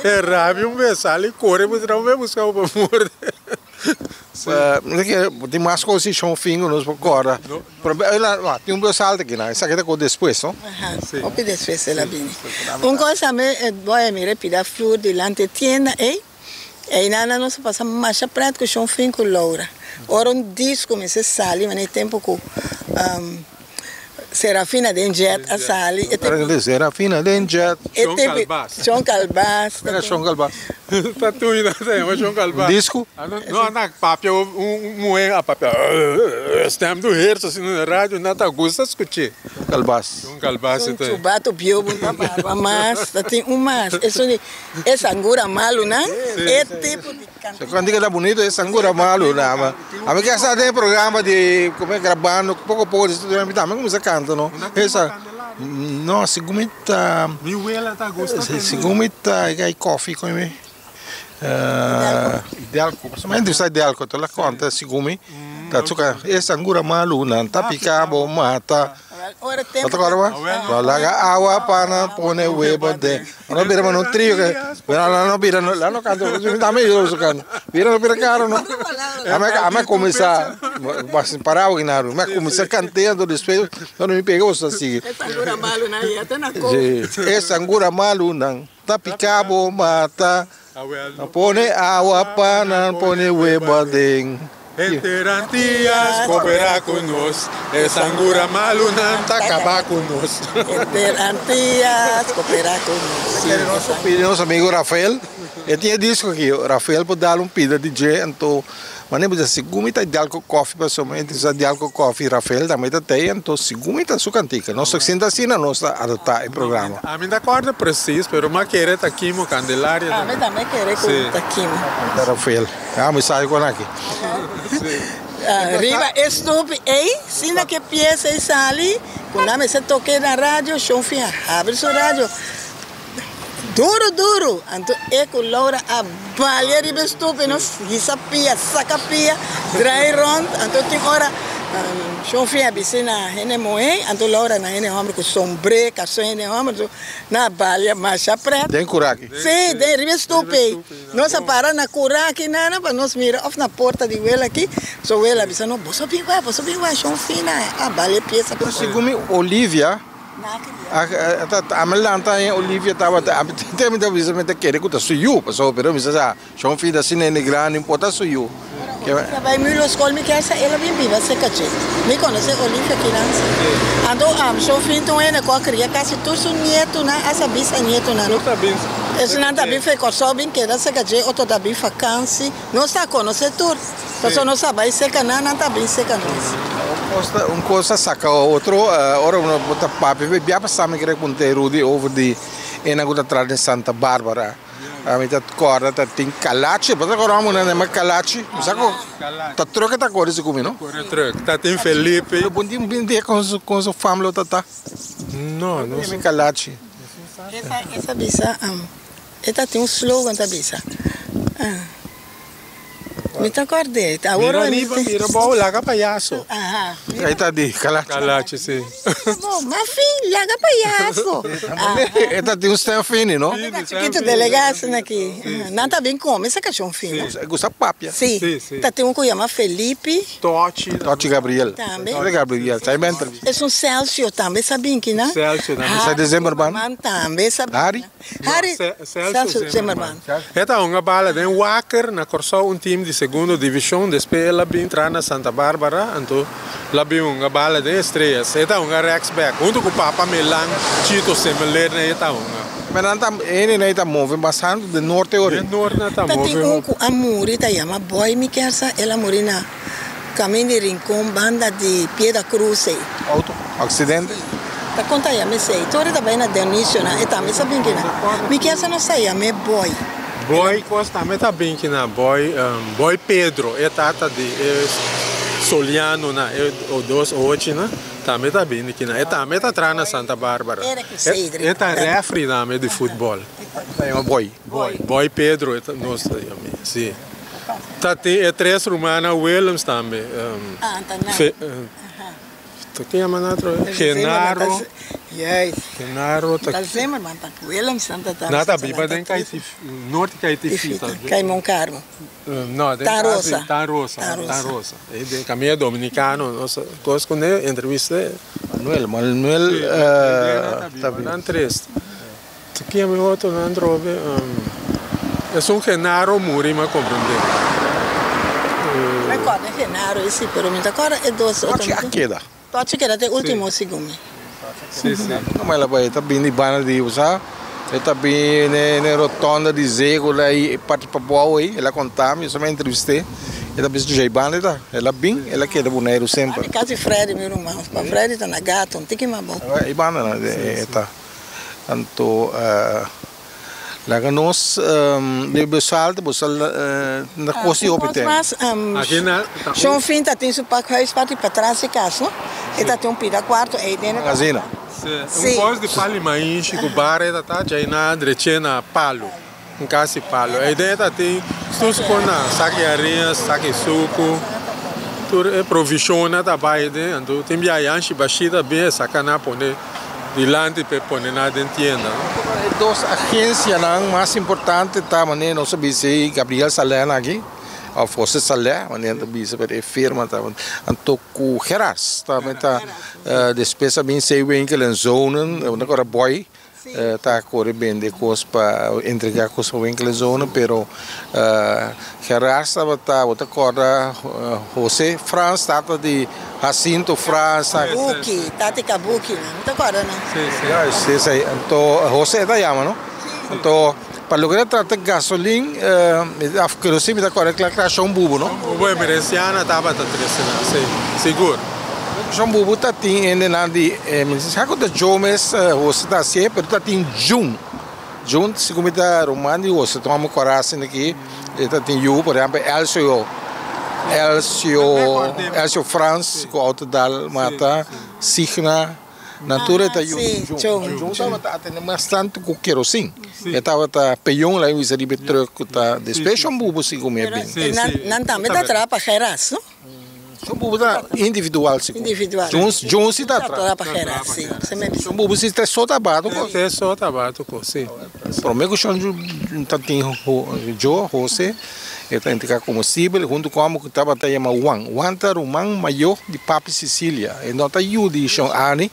E rabia un bes sali kore bo tra un bes buska bo pa morde. Mi ta kere tin mas kos di shon fin ku nos por kòrda. Tin un bes salta kinan, esaki ta kos despues no? Aha, hopi despues el a bini. Un kos tambe bo a mira e pida flur dilanti e tienda ei, einan nos a pasa masha pret ku shon fin ku Laura. Ora un disco mester sali manera e tempu ku Serafina den jet a sali. E tempu. Serafina den jet. Shon Kalbas. Shon Kalbas. Ken a Shon Kalbas? Ta tuyo nan ta yama Shon Kalbas. Un disku? No, nan papia un muhe a papia stem du hertz asina na radio nan ta gusta skuch'é. Shon Kalbas. Shon Kalbas e ta. Un chubato bieu bo ta barba mas ta tin un mas. Esun di e sangura malu nan e tipo di. E cantica ta bunito e sangura malu na ami ke sa den e programa di como e grabando poco poco mi tambe cuminsa canta no esa no segun mi ta Mi wela ta gusta tende. Segun mi ta e coffee con mi Idelco pasobra mi sa Idelco ta la conta segun mi ta e sangura malu nan ta pica bo mata. Bo ta acorda bo? Bo laga awa pa nan pone webo den. No bira ma no trio ke. Bira no bira no la no canta. Dame yo su canta. Bira no bira caro no. Ame ame cuminsa para awa ginaru. Me cuminsa cante anto despues no mi pega bo sa sigui. E sangura malu nan ya ta na ko. E sangura malu nan ta pica bo mata. Pone awa pa nan pone webo aden. Henter Antias koperá ku nos, e sangura malunan ta kabá ku nos. Henter Antias koperá ku nos. Kere nos por pidi nos amigo Rafael, e tin e disco aki, Rafael por dal un pida di dje, anto manera bo bisa segun mi ta dal ku kofi pasobra mi ta dal ku kofi Rafael tambe ta tei, anto segun mi ta su kantika, nos ta sinta asina nos ta adopta e programa. Ami ta kòrda presis, pero mi a kere ta Kimo Candelaria. Ami tambe kere ku ta Kimo. Rafael. Ah, mi sabi con aki. Riba e stopi ei, sina ke piesa ei sali, ku nan mester toke na radio, shon fin a habri su radio duru duru. Anto e ku Laura a balia riba e stopi, nos hisa pia, saka pia, drai rond. Anto tin ora shon fin a bisi na hende muhé, anto Laura na hende hòmber ku sombré, karson hende hòmber, anto nan a balia masha prèt. Den Kuraki? Sí, den riba e stopi ei. Nos a para na kura aki nana pa nos mira of na porta di wela aki. So wela a bisa nos, boso bin wak, boso bin wak, shon fina a bale piesa ku. Segun mi Olivia, a mi lanta aña Olivia tabata, te mi ta bisa mi ta kere ku ta su yu, pasobra pero mi sa sa shon fina asina hende grandi no por ta su yu. Ora Olivia bai Mulo skol mi kier sa el a bin biba serka dje. Mi konosé Olivia kinan si. Anto shon fin ta un hende ku a kria kasi tur su nietonan hasta bisanietonan. Esunnan ta bin fe Kòrsou bin keda serka dje otro ta bin fakansi. Nos ta konosé tur. Pasobra nos a bai serka nan, nan ta bin serka nos. Un kos a saka otro, ora uno bo ta papia, bia pasá mi kere konta Rudy over di esnan ku ta traha den Santa Barbara. Mi ta kòrda ta tin kalachi, bo ta kòrda amo nan yama kalachi? Mi sa ku ta trùk e ta kore si ku mi no? Kore trùk, ta tin Felipe. Bo tin bin dia kon su fam lo ta ta? No, no. Yama kalachi. Esa bisa, e ta tin un slogan ta bisa. Mi ta kòrd'é. Awor Mira riba, mira bou, laga payaso. Aha. Ahí ta di kalachi. Kalachi, si. Bo, mafin, laga payaso. E ta tin un stem fini, no? Chikitu delegá asina aki. Nan ta bin kome sa kashon fini. E gusta papia. Si. Ta tin un ku yama Felipe. Tochi. Tochi Gabriel. Tambe. Tochi Gabriel, sa e ben entrevista. Esun Celcio tambe sa bin kinan. Celcio tambe. Sa de Zimmerman. Harry tambe sa bin. Harry? Harry Celso Zimmerman. E ta hunga bala den Wacker na Kòrsou, un team di segundo divishon. Despues el a bin traha na Santa Barbara, anto el a bin hunga bala den Estrellas. E ta hunga rechtsback huntu ku Papa Melan, Chito Semeleer e ta hunga. Pero nan ta hende nan ta move mas tantu den norte ori. Den norte nan ta Ta move tin un hopi. ku a muri ta yama Boy mi kier sa el a muri na Kamin di Rincon banda di Piedra Cruz ei. Auto accidente. Ta kon ta yama esei? Tori ta bai na Dionisio nan, e tambe sa bin kina. Mi kier sa nos ta yam'é Boy. Boy kos tambe ta bin kina, Boy, Boy Pedro, e tata di e Soliano nan, e dos ochi nan, tambe ta bin di kina. E tambe ta traha na Santa Barbara. E ta refri tambe di futbol. Ta yama Boy. Boy, Boy Pedro e ta, nos ta yam'é, si. Ta tin e tres rumannan Willems tambe. Ah, ta nan. Ta ken yama nan otro vez? Genaro. Genaro ta. Ta Zimmerman ta Willemsen ta ta. Nan ta biba den Kaiti norte Kaitifita. Kai Mon Carmo. No, den Tan Rosa. Tan Rosa. Tan Rosa. E den Camino Dominicano nos kos kuné entrevist'é. Manuel, Manuel ta biba nan tres. Ta ken yama e otro nan atrobe? Esun Genaro muri mi a komprendé. Mi a kòrda Genaro i si, pero mi ta kòrda e dos otro. Tochi a keda. Tochi keda te ultimo segun mi. Si, si. Como el a bai, e ta bini di banda di usa, e ta bini n'e rotonda di Zegel ei, e parti pabou ei, el a konta mi, mi a entrevist'é, e ta bisa djei banda ei ta, el a bin, el a keda Boneiru semper. Kasi Freddy mi ruman, pa Freddy ta na Gato, un tiki mas abou. Ei banda nan e ta. Anto laga nos den besal bo sa na kosi hopi tempu. Shon Fin ta tin su pakhuis parti patras di kas no. E ta tin un pida kuarto ei den e Magazina. Un kos di pali mainshi ku bar e ta ta djai na dreche na palu. Un kas di palu. Ei den e ta tin tur su kon na saki harinha, saki suku, tur e provishonnan ta bai den. Anto tin bia yanshi bashí ta bin e saka nan pone dilanti pa e pone nan den tienda. E dos agensianan mas importante ta manera nos a bisa ei Gabriel Saleh aki of Jose Saleh manera nan ta bisa pero e firma ta anto ku Gerards tambe ta despues a bin Zeewinkel en Zonen ora Boy Ta kore bende kos pa entrega kos pa winkel en zona pero Gerard tabata bo ta kòrda Jose Frans tata di Jacinto Frans. Kabuki tata di Kabuki nan mi ta kòrda nan. Juist esei anto Jose ta yama no anto pa loke ta trata gasolin of kerosin mi ta kòrda kla kla Shon Bubu no. Shon Bubu emerenciana tabata trese nan si sigur. Shon Bubu ta tin hendenan di mi sa ku ta Joe mes Jose ta hasié pero ta tin Jun. Jun segun mi ta ruman di Jose ta hopi kòrda asin aki e ta tin yu por ehèmpel Elsio Elsio Elsio Frans ku outo dal mata Signa nan tur e ta yu di Jun. Jun tabata atendé mas tantu ku kerosin e tabata peyon la bisa riba e trùk ku ta despues Shon Bubu segun mi a bin. Nan tambe ta traha pa Geras no. Shon bubu ta individual si. Individual. Jun si ta tra. Pa gera, si. Shon bubu si te so ta bato ko. Te so ta bato ko, si. Prome ku shon ta tin jo, Jose, e ta entrega komestibel huntu ku amo ku tabata yama Juan. Juan ta ruman mayo di papi Cecilia. E no ta yu di shon Ani.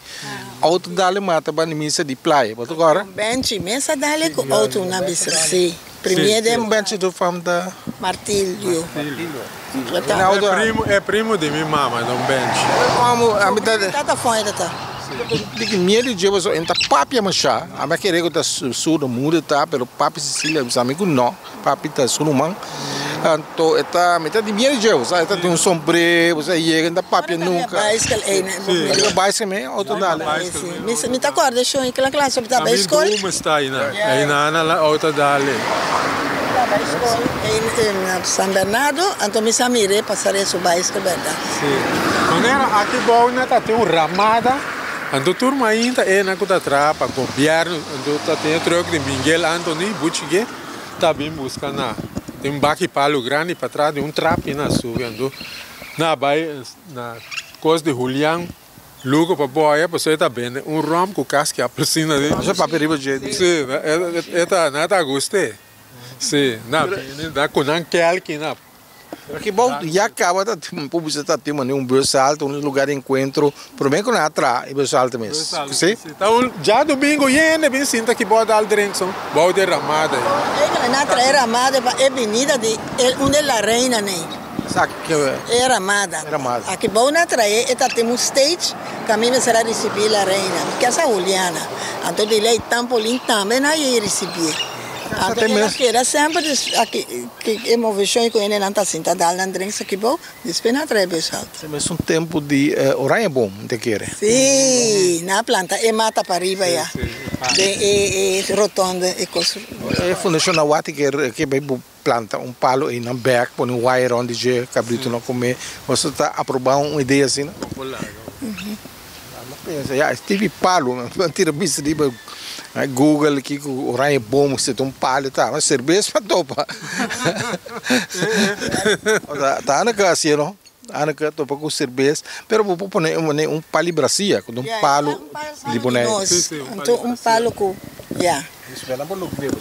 Auto dale mata banda misa di playa. Bo ta kòrda? Benchi mesa dale ku auto na bisa, si. Premier de. Un benchi do fam ta. Martilio. Martilio. E primo di mi mama don benchi. Como a mi ta. Tata fon e ta. Di miedo dje pasobra e ta papia masha. A mi a kere ku ta surdo mudo ta pero papi Cecilia a bisa mi ku no. Papi ta su ruman. Anto e ta mi ta di miedo dje, bo sa, e ta tin un sombré, bo sa, e yega, e no ta papia nunca. Bicycle ei, ne? Si. Riba bicycle me, auto dale. Si, mi mi ta corda shon i kla kla so mi ta bay Camin skol. Doom sta einan, einan nan la auto dale. Mi ta bay skol ei na San Bernardo, anto mi sa mir'é pasa riba su bicycle berdad. Si, manera aki bou nan ta tin un ramada, anto tur mainta einan ku ta traha pa gobierno, anto ta tin e truck di Miguel Anthony, Buchige. Ta bin buska na den un baki palu grandi patras di un trapi na subi anto na bai na kos di Julian Lugo pa boya pasobra e ta bende un rom ku kaski apelsina den. Pasobra papia riba dje di. Si e ta nan ta gust'é si na bini na ku nan kelki na. Pero aki bou ya caba ta por bisa ta tin mane un bus alto, un lugar di encuentro, prome cu nan a traha e bus alto mes, si? Ta un djadumingo yende bin sinta aki bou dal drinks bou di ramada ei. Eigen nan a traha e ramada pa e binida di el unda la reina nei. Esaki ke. E ramada. E ramada. Aki bou nan a trahe e ta tin un stage caminda mester a ricibi la reina, mi casa Juliana, anto di ley Tampolin tambe nan a yei ricibié. Anto el a keda semper aki e moveshon ku hendenan ta sinta dal nan drinks aki bou, despues nan a trae bes alto. E mesun tempu di Oranjeboom mi ta kere. Sí, nan a planta e mata pariba ya, den e rotonde e kos. E fundashon na wak ke bai planta un palo ei nan bek, pone un wire rond di dje, kabritu no kome. Boso ta aproba un idea asina? Mi pensa, ya, es tipi palu, mi tira bista riba Google kiko oranje boom si ta un palu ta, ma serbes pa topa. Ta ana ke hasié no, ana ke topa ku serbes, pero bo por pone un pali brasia ku ta un palu di Bonaire. Anto un palu ku, ya.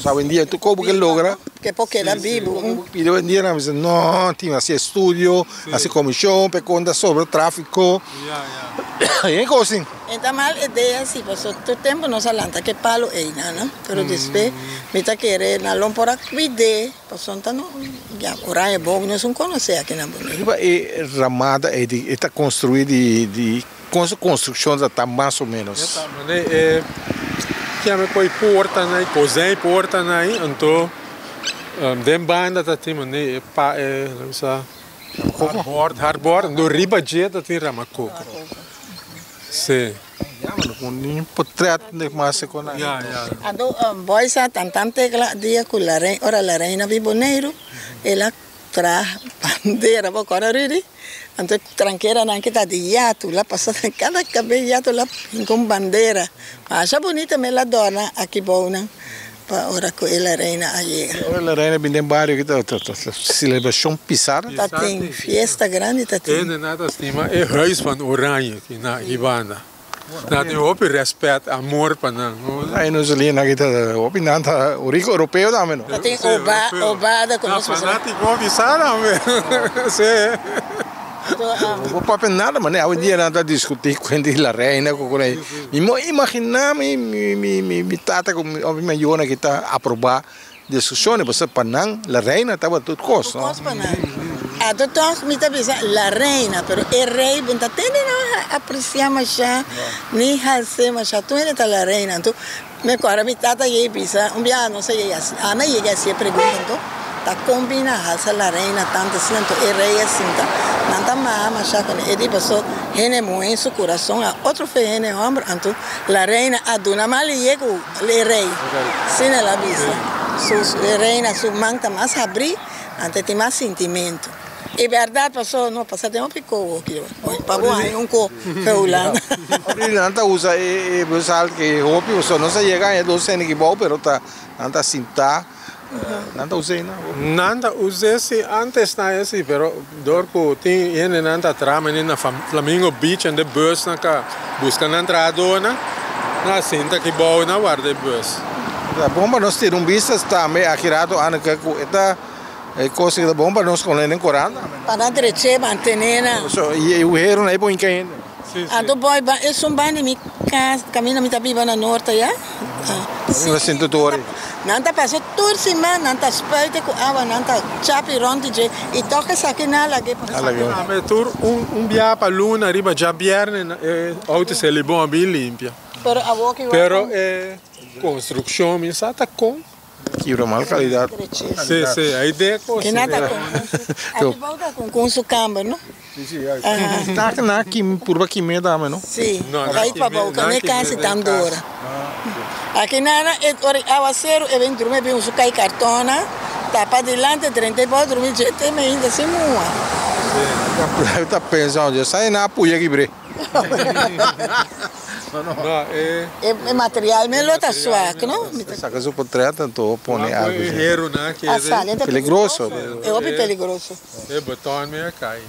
Awendia tur kobo ke logra. Ke por keda bibu. Pidi awendia nan bisa no tin hasi estudio, hasi komishon pa e konta sobre trafiko. E kos sin. E ta mal idea si paso tur tempu nos a lanta ke palu einan no pero despues mi ta kere nan lo por a kuid'é pasobra no ya oranje boom nos un konosé aki na Boneiru. Riba e ramada ei di e ta konstruí di Kon su konstrukshon ta ta mas o ménos? E ta mane e kiami ku e portanan ei, kozijn e portanan ei, anto den banda ta tin mane e pa e lo bisa hardboard, hardboard, anto riba dje ta tin ramakoko. Si. Ya, mano, ku un potret de mas e kon Ya, ya. Anto boys a tantan tekla dia ku la rei ora la reina bin Boneiru el a Traha bandera bo kòrda Rudy? Anto e trankeranan ki ta di yatu la pasa den kada kabe yatu la hinka un bandera masha bunita mi la dòrna aki bounan pa ora ku e la reina a yega. Ora la reina bin den bario aki ta selebrashon pisa. Ta tin fiesta grandi ta tin. Hende nan ta stima e huis van Oranje aki na Hibana. Nan tin hopi respet, amor pa nan. Ay nos lina aki ta hopi nan ta rico europeo tambe no. Ta tin oba obada ku nos. Na fanatico bisa tambe. Si. No por papia nada mane awendia nan ta discuti cu hende di la reina cu cu mi no imagina mi mi mi tata cu mi mayornan aki ta aproba Discusiones, pasobra pa nan la reina tabata tur cos, no? Tur cos pa nan. Ato tog mi ta bisa la reina, pero e rey bo ta tende nan aprecia masha, ni halse masha, tur hende ta la reina. Anto mi acorda mi tata yey bisa, un biaha nos a yega haci, ami a yega haci e pregunta anto, ta con bini a halsa la reina tanto asina, anto e rey a sinta, nan ta maha masha con e di paso hende muhe su curason a otro fe hende homber, anto la reina a duna mal liye cu. E rei, asina el a bisa. Su, e reina su man ta mas habrí, anto e tin mas sintimentu. E bèrdat pasó, no pasa den hopi kou oki, pa bo haña un kou fe Hulanda. Hopi nan ta usa e bus alt ke hopi, pasobra nos a yega haña dos hende aki bou, pero ta nan ta sintá, nan ta us'é nan. Nan ta us'é si, antes nan e si, pero dor ku tin hendenan ta traha manera na Flamingo Beach ende busnan ka buska nan trahadónan, nan a sinta aki bou nan warda e bus. Ta bon pa nos tira un bista tambe aki rato Anneke ku e ta e kos ku ta bon pa nos koné den korant tambe. Pa nan dreché mantené nan. So e uheronan ei por hinka hende. Anto boy ba esun banda di mi cas caminda mi ta biba na norte ya. Si. Sintu tur ora. Nan ta pasa tur siman nan ta spuite cu awa nan ta chapi rond di dje y toch esaki nan a lag'e pa. Tambe tur un bia pa luna riba djabierne e auto Selibon a bin limpia. Pero awor ki Pero e construccion mi sa ta con. Kibra mal calidad. Si, si, ahí deco. Que nada con. Aki bou ta con con su camber, no? Si, si. Ta na kim purba kimé tambe, no? Si. Ahí pa bou, que no e casi tan dura. Aki nana e ora aguacero e ben drumi e bin usa kai cartona tapa dilante drenta e bou drumi djete me ainda sin mua. Ta pensa, yo sa e na apoya kibré. No, e. E material men lo ta swak, no? Saca su portret anto pone algo. E hero na kere. Peligroso. E hopi peligroso. E beton me a cai.